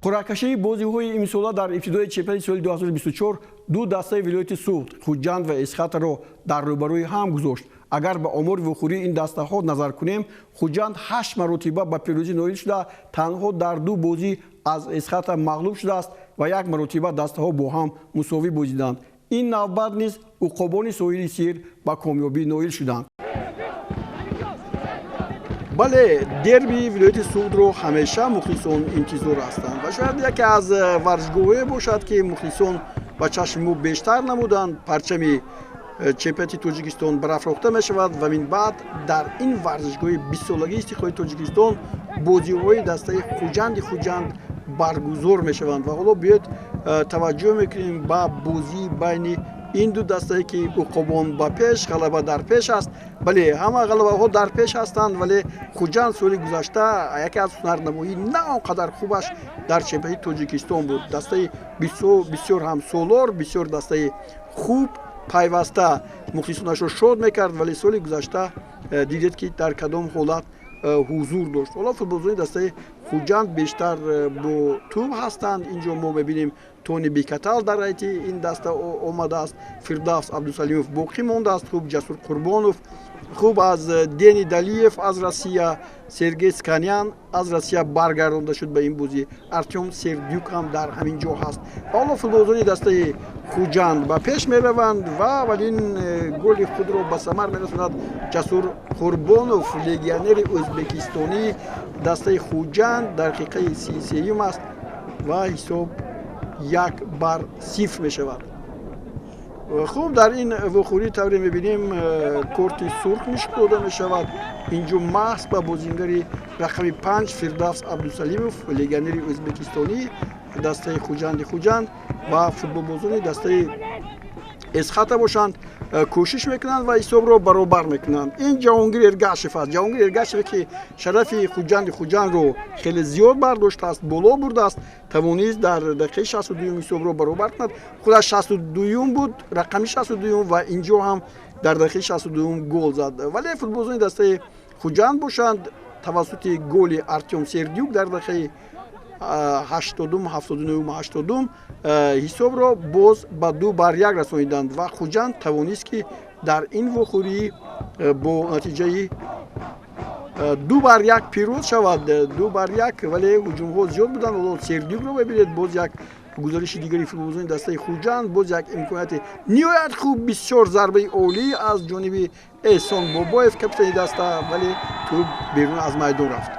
Қуръакашии бозиҳои имсола дар ибтидои чемпионати соли 2024 ду дастаи вилояти Суғд, Хуҷанд ва Эсхатаро дар рӯбарӯи ҳам гузошт. Агар ба омори вухӯрии ин дастаҳо назар кунем, Хуҷанд 8 маротиба ба пирӯзӣ ноил шуда, танҳо дар ду бозӣ аз Эсхата мағлуб шудааст ва як маротиба дастаҳо бо ҳам мусовӣ бозиданд. Ин навбат низ уқобони соҳили Сир ба комёбӣ ноил шуданд. Бале, дерби вилояти Суғдро ҳамеша мухлисон интизор ҳастанд ва шояд яке аз варзишгоҳҳое бошад, ки мухлисон ба чашми мо бештар намуданд. Парчами чемпионати Тоҷикистон барафрохта мешавад ва минбаъд дар ин варзишгоҳи бистсолагии истиқлоли Тоҷикистон бозиҳои дастаи Хуҷанди Хуҷанд баргузор мешаванд. Ва ҳоло биёед таваҷҷӯҳ мекунем ба бозии байни ин ду дастае, ки уқобон ба пеш, ғалаба дар пеш аст. Бале, ҳама ғалабаҳо дар пеш ҳастанд, вале Хуҷанд соли гузашта яке аз ҳунарнамоии на он қадар хубаш дар чемпионати Тоҷикистон буд. Дастаи бисёр ҳам солор, бисёр дастаи хуб, пайваста мухлисонашро шод мекард, вале соли гузашта дидед, ки дар кадом ҳолат ҳузур дошт. Ҳоло футболбозони дастаи Хуҷанд бештар бо тӯб ҳастанд. Инҷо мо мебинем, Тони Бекатал дар ҳайати ин даста омадааст, Фирдавс Абдусалимов боқӣ мондааст, хуб, Ҷасур Қурбонов, хуб, аз Дени Далиев аз Россия, Сергей Сканян аз Россия баргардонда шуд ба ин бозӣ, Артём Сердюк ҳам дар ҳамин ҷо ҳаст. Ва ҳоло футболбозони дастаи Хуҷанд ба пеш мераванд ва аввалин голи худро ба самар мерасонад Ҷасур Қурбонов, легионери ӯзбекистонӣ дастаи Хуҷанд. Дақиқаи 33-юм аст ва ҳисоб 1-0 мешавад. Хуб, дар ин вохӯрӣ, тавре мебинем, корти сурх нишон дода мешавад. Инҷо маҳз ба бозингари рақами 5 Фирдавс Абдусалимов, легионери ӯзбекистонӣ дастаи Хуҷанди Хуҷанд. Ва футболбозони дастаи Эсхата бошанд, кӯшиш мекунанд ва ҳисобро баробар мекунанд. Ин Ҷаҳонгир Эргашев аст. Ҷаҳонгир Эргашев, ки шарафи Хуҷанди Хуҷандро хеле зиёд бардоштааст, боло бурдааст, тавонист дар дақиқаи 62-юм ҳисобро баробар кунад. Худаш 62-юм буд, рақами 62-юм, ва инҷо ҳам дар дақиқаи 62-юм гол зад. Вале футболбозони дастаи Хуҷанд бошанд, тавассути голи Артём Сердюк дар дақиқаи 80-ум, 79-ум, 80-ум ҳисобро боз ба 2-1 расониданд ва Хуҷанд тавонист, ки дар ин вохӯрӣ бо натиҷаи 2-1 пирӯз шавад. 2-1, вале ҳуҷумҳо зиёд буданд. Ҳоло Сердюкро мебинед, боз як гузариши дигари футболбозони дастаи Хуҷанд, боз як имконияти ниҳоят хуб, бисёр зарбаи олӣ аз ҷониби Эҳсон Бобоев, капитани даста, вале тӯб берун аз майдон рафт.